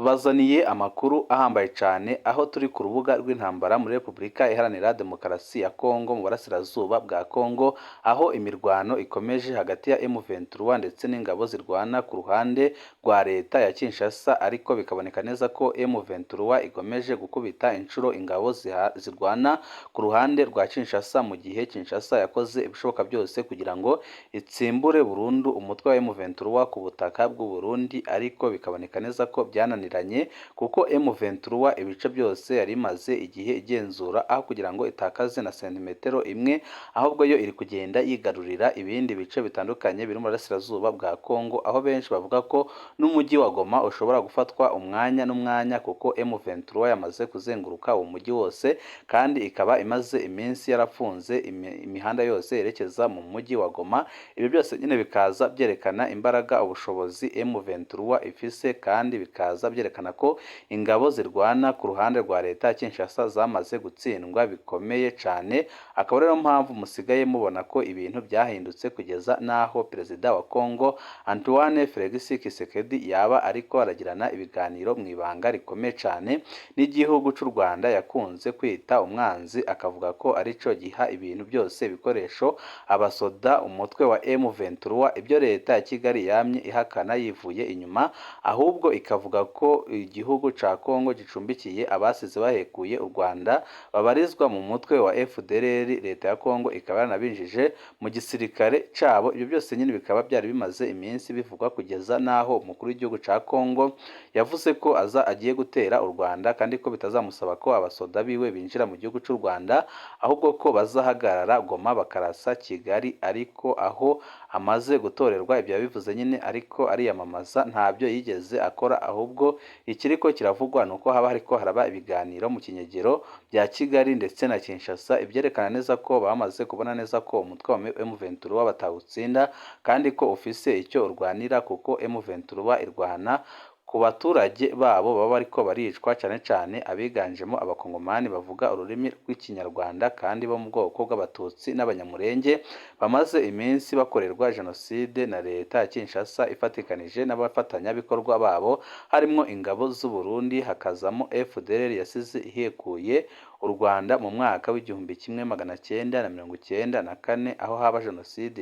Tubazaniye amakuru ahambaye cyane aho turi ku rubuga rw'intambara muri Repubulika Iharanira Demokarasi ya Kongo mu burasirazuba bwa Kongo, aho imirwano ikomeje hagati ya M23 ndetse n'ingabo zirwana ku ruhande rwa leta ya Kinshasa, ariko bikaboneka neza ko M23 ikomeje gukubita inshuro ingabo zirwana ku ruhande rwa Kinshasa, mu gihe Kinshasa yakoze ibishoboka byose kugira ngo itsimbure burundu umutwe wa M23 ku butaka bw'u Burundi, ariko bikaboneka neza ko byananiranye kuko M23 ibice byose yari imaze igihe igenzura, aho kugira ngo itakaze na sentimetero imwe, ahubwo yo iri kugenda yigarurira ibindi bice bitandukanye biri mu burasirazuba bwa Kongo, aho benshi bavuga ko n'umujyi wa Goma ushobora gufatwa umwanya n'umwanya kuko M23 yamaze kuzenguruka uwo mujyi wose, kandi ikaba imaze iminsi yarafunze imihanda yose yerekeza mu mujyi wa Goma. Ibi byose nyine bikaza byerekana imbaraga, ubushobozi M23 ifise, kandi bikaza byerekana ko ingabo zirwana ku ruhande rwa leta ya Kinshasa zamaze gutsindwa bikomeye cyane. Akaba ariyo mpamvu musigaye mubona ko ibintu byahindutse kugeza n'aho perezida wa Kongo Antoine Felix Tshisekedi yaba ariko aragirana ibiganiro mu ibanga rikomeye cyane n'igihugu cy'u Rwanda yakunze kwita umwanzi, akavuga ko aricyo giha ibintu byose, ibikoresho, abasoda umutwe wa M23, ibyo leta ya Kigali yamye ihakana yivuye inyuma, ahubwo ikavuga ko igihugu cya Kongo gicumbikiye abasize bahekuye u Rwanda babarizwa mu mutwe wa FDLR, leta ya Kongo ikaba yaranabinjije mu gisirikare cyabo. Ibyo byose nyine bikaba byari bimaze iminsi bivugwa kugeza n'aho umukuru w'igihugu cya Kongo yavuze ko aza agiye gutera u Rwanda, kandi ko bitazamusaba ko abasoda biwe binjira mu gihugu cy'u Rwanda, ahubwo ko bazahagarara Goma bakarasa Kigali. Ariko aho amaze gutorerwa ibyo yabivuze nyine ariko ariyamamaza, ntabyo yigeze akora, ahubwo ikiriko kiravugwa ni uko haba hariko haraba ibiganiro mu kinyegero bya Kigali ndetse na Kinshasa, ibyerekana neza ko bamaze kubona neza ko umutwe wa M23 batawutsinda, kandi ko ufise icyo urwanira, kuko M23 irwana ku baturage babo baba bariko baricwa, cyane cyane abiganjemo abakongomani bavuga ururimi rw'Ikinyarwanda kandi bo mu bwoko bw'Abatutsi n'Abanyamurenge, bamaze iminsi bakorerwa jenoside na leta ya Kinshasa ifatikanije n'abafatanyabikorwa babo, harimo ingabo z'u Burundi, hakazamo FDLR yasize ihekuye u Rwanda mu mwaka w'1994, aho haba jenoside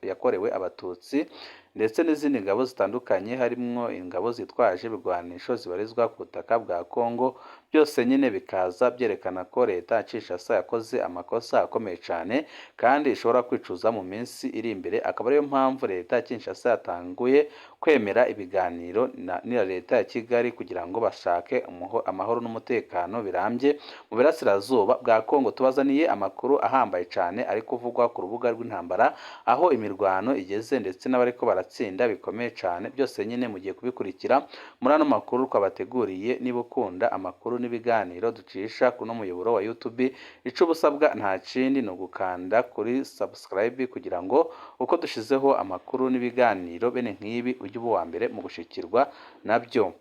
yakorewe Abatutsi, ndetse n'izindi ngabo zitandukanye, harimo ingabo zitwaje ibigwanisho zibarizwa ku butaka bwa Kongo. Byose nyine bikaza byerekana ko leta ya Kinshasa yakoze amakosa akomeye cyane kandi ishobora kwicuza mu minsi iri imbere. Akaba ariyo mpamvu leta ya Kinshasa yatanguye kwemera ibiganiro na leta ya Kigali kugira ngo bashake amahoro n'umutekano birambye mu burasirazuba bwa Kongo. Tubazaniye amakuru ahambaye cyane ari kuvugwa ku rubuga rw'intambara, aho imirwano igeze ndetse n'abariko baratsinda bikomeye cyane. Byose nyine mugiye kubikurikira muri ano makuru twabateguriye. Niba ukunda amakuru n'ibiganiro ducisha kuno muyoboro wa YouTube, ico ubusabwa nta kindi ni ugukanda kuri subscribe kugira ngo uko dushizeho amakuru n'ibiganiro bene nk'ibi ujye uba uwa mbere mu gushikirwa nabyo.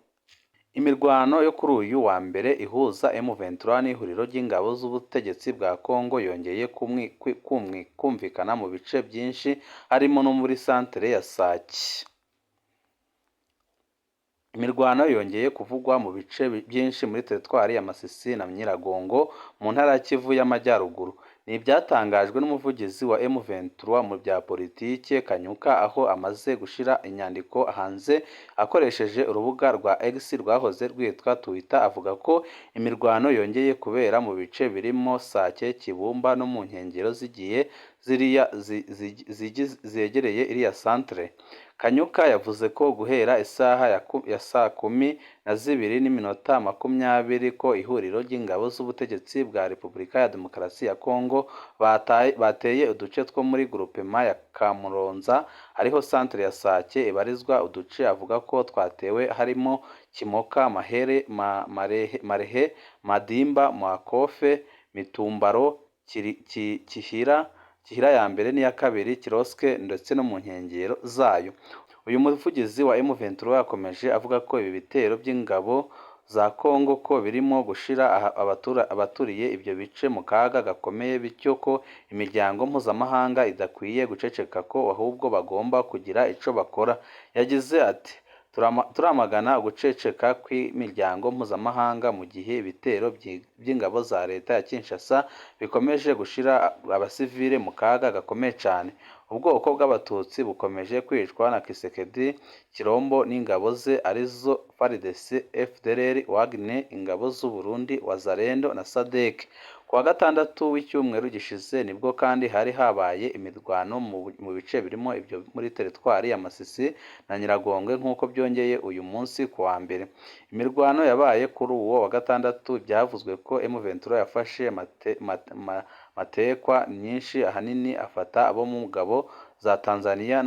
Imirwano yo kuri uyu wa mbere ihuza M23 n'ihuriro ry'ingabo z'ubutegetsi bwa Kongo yongeye kumvikana mu bice byinshi, harimo no muri santere ya Sake. Imirwano yongeye kuvugwa mu bice byinshi muri teritwari ya Masisi na Nyiragongo mu ntara ya Kivu y'Amajyaruguru. Ni ibyatangajwe n'umuvugizi wa M23 mu bya politike Kanyuka, aho amaze gushira inyandiko hanze akoresheje urubuga rwa X rwahoze rwitwa Twitter, avuga ko imirwano yongeye kubera mu bice birimo Sake, Kibumba no mu nkengero zigiye ziriya zegereye iriya santere. Kanyuka yavuze ko guhera isaha ya saa 12:20 ko ihuriro ry'ingabo z'ubutegetsi bwa Repubulika ya Demokarasi ya Kongo bateye uduce two muri groupement ya Kamuronza, ariho santere ya Sake ibarizwa. Uduce avuga ko twatewe harimo Kimoka, Mahere, Marehe, Madimba, Makofe, Mitumbaro, Kihira, Kihira ya mbere n'iya kabiri, Kiroske ndetse no mu nkengero zayo. Uyu muvugizi wa M23 yakomeje avuga ko ibi bitero by'ingabo za Kongo ko birimo gushira abaturiye ibyo bice mu kaga gakomeye, bityo ko imiryango mpuzamahanga idakwiye guceceka, ko ahubwo bagomba kugira ico bakora. Yagize ati: Turamagana uguceceka kw'imiryango mpuzamahanga mu gihe ibitero by'ingabo za leta ya Kinshasa bikomeje gushira abasivile mu kaga gakomeye cyane. Ubwoko bw'Abatutsi bukomeje kwicwa na Tshisekedi Tshilombo n'ingabo ze arizo FARDC, FDLR, Wagner, ingabo z'u Burundi, Wazalendo na SADC. Ku wa gatandatu w'icyumweru gishize nibwo kandi hari habaye imirwano mu bice birimo ibyo muri teritwari ya Masisi na Nyiragongo, nk'uko byongeye uyu munsi ku wa mbere. Imirwano yabaye kuri uwo wa gatandatu byavuzwe ko M23 yafashe matekwa nyinshi, ahanini afata abo mu ngabo za Tanzania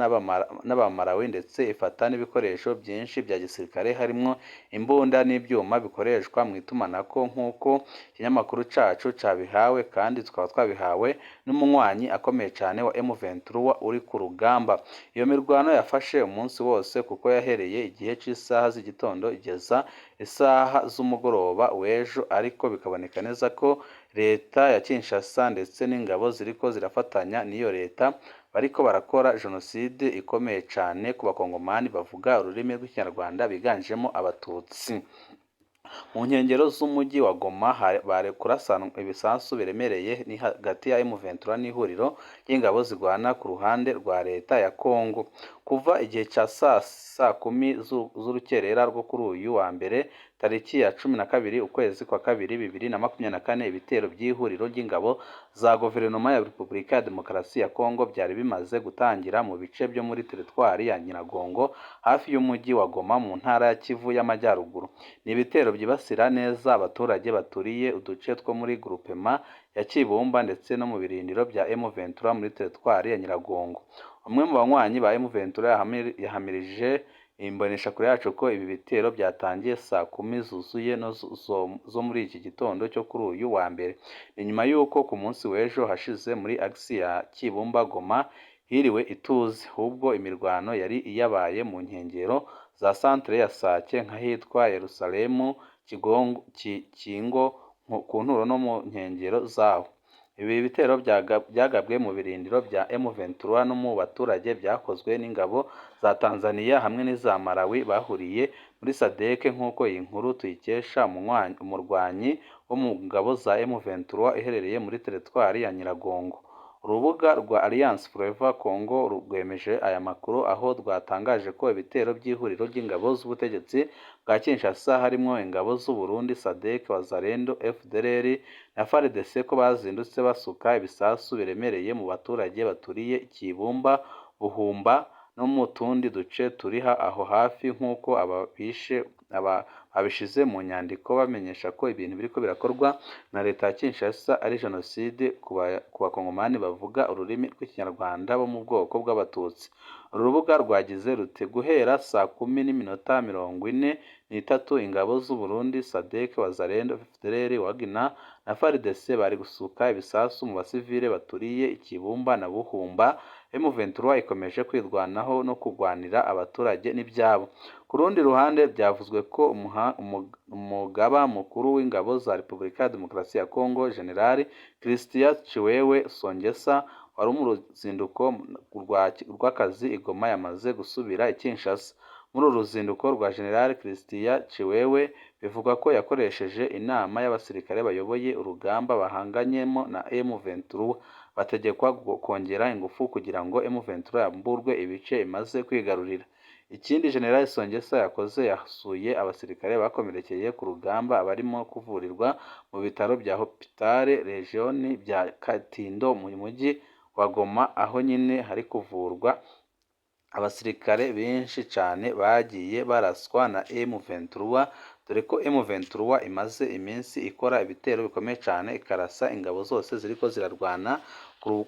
n'Abamalawi, ndetse ifata n'ibikoresho byinshi bya gisirikare harimo imbunda n'ibyuma bikoreshwa mu itumanaho, nk'uko ikinyamakuru cacu cabihawe, kandi tukaba twabihawe n'umunywanyi akomeye cyane wa M23 uri ku rugamba. Iyo mirwano yafashe umunsi wose kuko yahereye igihe cy'isaha z'igitondo igeza isaha z'umugoroba w'ejo, ariko bikaboneka neza ko leta ya Kinshasa ndetse n'ingabo ziriko zirafatanya n'iyo leta bariko barakora jenoside ikomeye cyane ku bakongomani bavuga ururimi rw'Ikinyarwanda biganjemo Abatutsi. Mu nkengero z'umujyi wa Goma bari kurasanwa ibisasu biremereye ni hagati ya M23 n'ihuriro ry'ingabo zirwana ku ruhande rwa leta ya Congo. Kuva igihe cya saa kumi z'urukerera rwo kuri uyu wa mbere tariki ya 12 ukwezi kwa kabiri 2024, ibitero by'ihuriro ry'ingabo za guverinoma ya Repubulika ya Demokarasi ya Congo byari bimaze gutangira mu bice byo muri teritwari ya Nyiragongo hafi y'umujyi wa Goma mu ntara ya Kivu y'Amajyaruguru. Ni ibitero byibasira neza abaturage baturiye uduce two muri groupement ya Kibumba ndetse no mu birindiro bya M23 muri teritwari ya Nyiragongo. Umwe mu banywanyi ba M23 yahamirije imboneshakure yacu ko ibi bitero byatangiye saa kumi zuzuye no zo muri iki gitondo cyo kuri uyu wa mbere. Ni nyuma y'uko ku munsi w'ejo hashize muri agisi ya Kibumba Goma hiriwe ituze, ahubwo imirwano yari iyabaye mu nkengero za santere ya Sake nk'ahitwa Yerusalemu, Kigongo, Kingo, ku Nturo no mu nkengero zaho. Ibi bitero byagabwe mu birindiro bya M23 no mu baturage byakozwe n'ingabo za Tanzania hamwe n'iza Malawi bahuriye muri SADC, nk'uko iyi nkuru tuyikesha umurwanyi wo mu ngabo za M23 iherereye muri teritwari ya Nyiragongo. Urubuga rwa Alliance Fleuve Congo rwemeje aya makuru, aho rwatangaje ko ibitero by'ihuriro ry'ingabo z'ubutegetsi bwa Kinshasa harimo ingabo z'u Burundi, SADC, Wazalendo, FDLR na FARDC ko bazindutse basuka ibisasu biremereye mu baturage baturiye Kibumba, Buhumba no mu tundi duce turi aho hafi, nk'uko ababishe babishize mu nyandiko bamenyesha ko ibintu biriko birakorwa na leta ya Kinshasa ari jenoside ku bakongomani bavuga ururimi rw'Ikinyarwanda bo mu bwoko bw'Abatutsi. Uru rubuga rwagize ruti: guhera saa kumi n'iminota 43 ingabo z'u Burundi, SADC, Wazalendo, FDLR, Wagner na FARDC bari gusuka ibisasu mu basivile baturiye Kibumba na Buhumba. M23 ikomeje kwirwanaho no kurwanira abaturage n'ibyabo. Ku rundi ruhande byavuzwe ko umugaba mukuru w'ingabo za Repubulika ya Demokarasi ya Congo, General Christian Tshiwewe Songesa, wari mu ruzinduko rw'akazi i Goma, yamaze gusubira i Kinshasa. Muri uru ruzinduko rwa General Christian Tshiwewe bivugwa ko yakoresheje inama y'abasirikare bayoboye urugamba bahanganyemo na M23, bategekwa kongera ingufu kugira ngo M23 yamburwe ibice imaze kwigarurira. Ikindi General Songesa yakoze, yasuye abasirikare bakomerekeye ku rugamba abarimo kuvurirwa mu bitaro bya Hopital Region bya Katindo mu mujyi wa Goma, aho nyine hari kuvurwa abasirikare benshi cyane bagiye baraswa na M23, dore ko M23 imaze iminsi ikora ibitero bikomeye cyane ikarasa ingabo zose ziriko zirarwana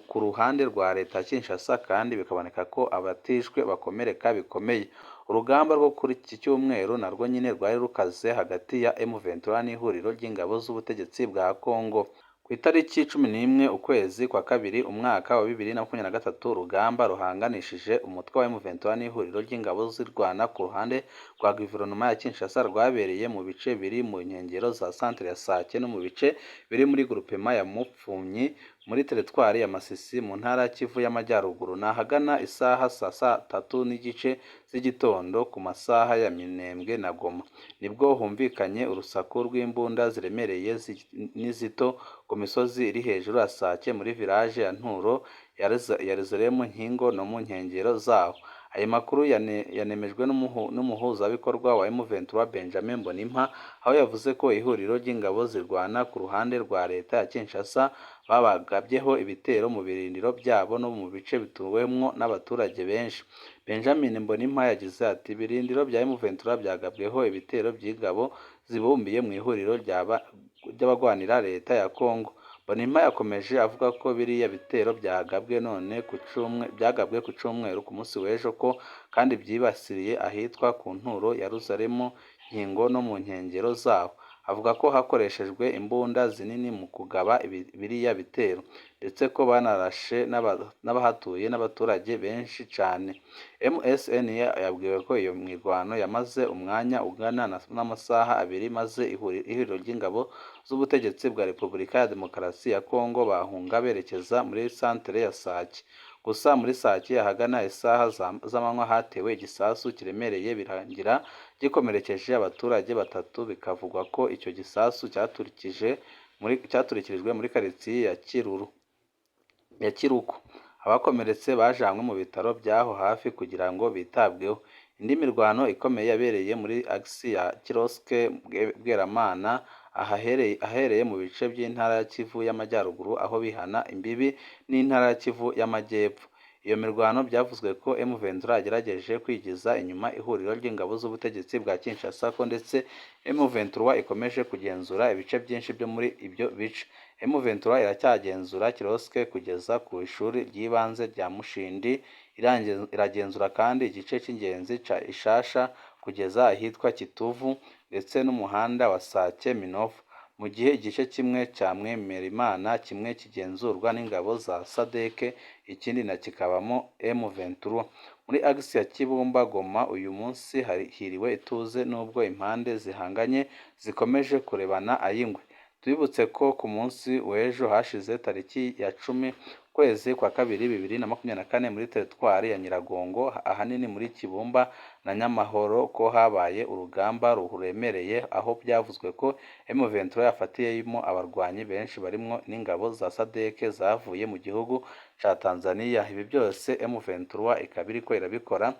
ku ruhande rwa leta ya Kinshasa, kandi bikaboneka ko abatishwe bakomereka bikomeye. Urugamba rwo kuri iki cyumweru narwo nyine rwari rukaze hagati ya M23 n'ihuriro ry'ingabo z'ubutegetsi bwa Congo. Ku itariki 11 ukwezi kwa kabiri umwaka wa 2023, urugamba ruhanganishije umutwe wa M23 n'ihuriro ry'ingabo zirwana ku ruhande rwa guverinoma ya Kinshasa rwabereye mu bice biri mu nkengero za centre ya Sake no mu bice biri muri groupement ya Mupfunyi. Muri teritwari ya Masisi mu ntara ya Kivu y'Amajyaruguru. Ni ahagana isaha saa 3:30 z'igitondo ku masaha ya Minembwe na Goma. Nibwo humvikanye urusaku rw'imbunda ziremereye n'izito ku misozi iri hejuru ya Sake muri village ya Nturo ya Ruzeremu Nkingo no mu nkengero zaho. Ayo makuru yanemejwe n'umuhuzabikorwa wa M23 Benjamin Mbonimpa, aho yavuze ko ihuriro ry'ingabo zirwana ku ruhande rwa leta ya Kinshasa babagabyeho ibitero mu birindiro byabo no mu bice bituwemwo n'abaturage benshi. Benjamin Mbonimpa yagize ati: "Ibirindiro bya M23 byagabweho ibitero by'ingabo zibumbiye mu ihuriro ry'abagwanira leta ya Congo." Mbonimpa yakomeje avuga ko biriya bitero byagabwe none ku cumwe byagabwe ku cyumweru ku munsi w'ejo, ko kandi byibasiriye ahitwa ku Nturo ya Ruzaremu Nkingo no mu nkengero zaho. Avuga ko hakoreshejwe imbunda zinini mu kugaba biriya bitero, ndetse ko banarashe n'abahatuye n'abaturage benshi cane. MSN yabwiwe ko iyo mirwano yamaze umwanya ungana n'amasaha 2, maze ihuriro ry'ingabo z'ubutegetsi bwa Repubulika ya Demokarasi ya Kongo bahunga berekeza muri santere ya Sake. Gusa muri Sake ahagana isaha z'amanywa hatewe igisasu kiremereye birangira gikomerekeje abaturage batatu, bikavugwa ko icyo gisasu cyaturikirijwe muri karitsiye ya Kiruru ya Kiruku. Abakomeretse bajanywe mu bitaro by'aho hafi kugira ngo bitabweho. Indi mirwano ikomeye yabereye muri axe ya Kiroske Bweramana, ahahereye mu bice by'intara ya Kivu y'Amajyaruguru aho bihana imbibi n'intara ya Kivu y'Amajyepfo. Iyo mirwano byavuzwe ko M23 yagerageje kwigiza inyuma ihuriro ry'ingabo z'ubutegetsi bwa Kinshasa, ko ndetse M23 ikomeje kugenzura ibice byinshi byo muri ibyo bice. M23 iracyagenzura Kiroske kugeza ku ishuri ry'ibanze rya Mushindi, iragenzura kandi igice cy'ingenzi ca Ishasha kugeza ahitwa Kituvu ndetse n'umuhanda wa Sake Minova, mu gihe igice kimwe cya Mwemerimana kimwe kigenzurwa n'ingabo za SADC, ikindi na kikabamo M23. Muri axe ya Kibumba Goma uyu munsi hiriwe ituze nubwo impande zihanganye zikomeje kurebana ay'ingwe. Tubibutse ko ku munsi w'ejo hashize tariki ya 10 kwezi kwa kabiri 2024 muri teritwari ya Nyiragongo, ahanini muri Kibumba na Nyamahoro, ko habaye urugamba ruremereye, aho byavuzwe ko M23 yafatiyemo abarwanyi benshi barimwo n'ingabo za SADC zavuye mu gihugu ca Tanzania. Ibi byose M23 ikaba iriko irabikora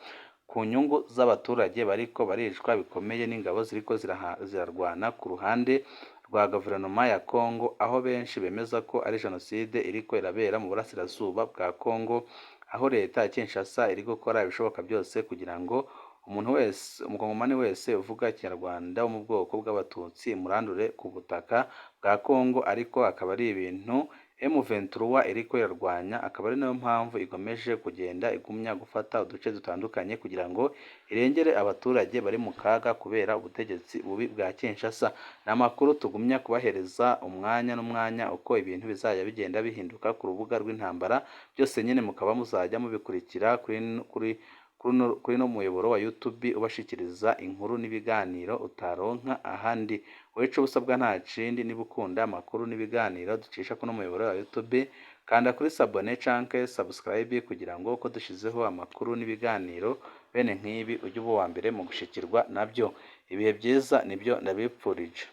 ku nyungu z'abaturage bariko baricwa bikomeye n'ingabo ziriko zirarwana ku ruhande rwa guverinoma ya Congo, aho benshi bemeza ko ari jenoside iriko irabera mu burasirazuba bwa Congo, aho leta ya Kinshasa iri gukora ibishoboka byose kugira ngo umuntu wese, umukongomani wese uvuga ikinyarwanda wo mu bwoko bw'abatutsi, imurandure ku butaka bwa Congo. Ariko akaba ari ibintu M23 iriko irarwanya, akaba ari nayo mpamvu ikomeje kugenda igumya gufata uduce dutandukanye kugira ngo irengere abaturage bari mu kaga kubera ubutegetsi bubi bwa Kinshasa. Ni amakuru tugumya kubahereza umwanya n'umwanya uko ibintu bizajya bigenda bihinduka ku rubuga rw'intambara, byose nyine mukaba muzajya mubikurikira kuri no muyoboro wa YouTube ubashikiriza inkuru n'ibiganiro utaronka ahandi. Wowe ico usabwa nta kindi, niba ukunda amakuru n'ibiganiro ducisha kuno muyoboro wa YouTube, kanda kuri s'abonner canke subscribe kugira ngo uko dushizeho amakuru n'ibiganiro bene nk'ibi ujye uba uwa mbere mu gushikirwa nabyo. Ibihe byiza nibyo ndabipfurije.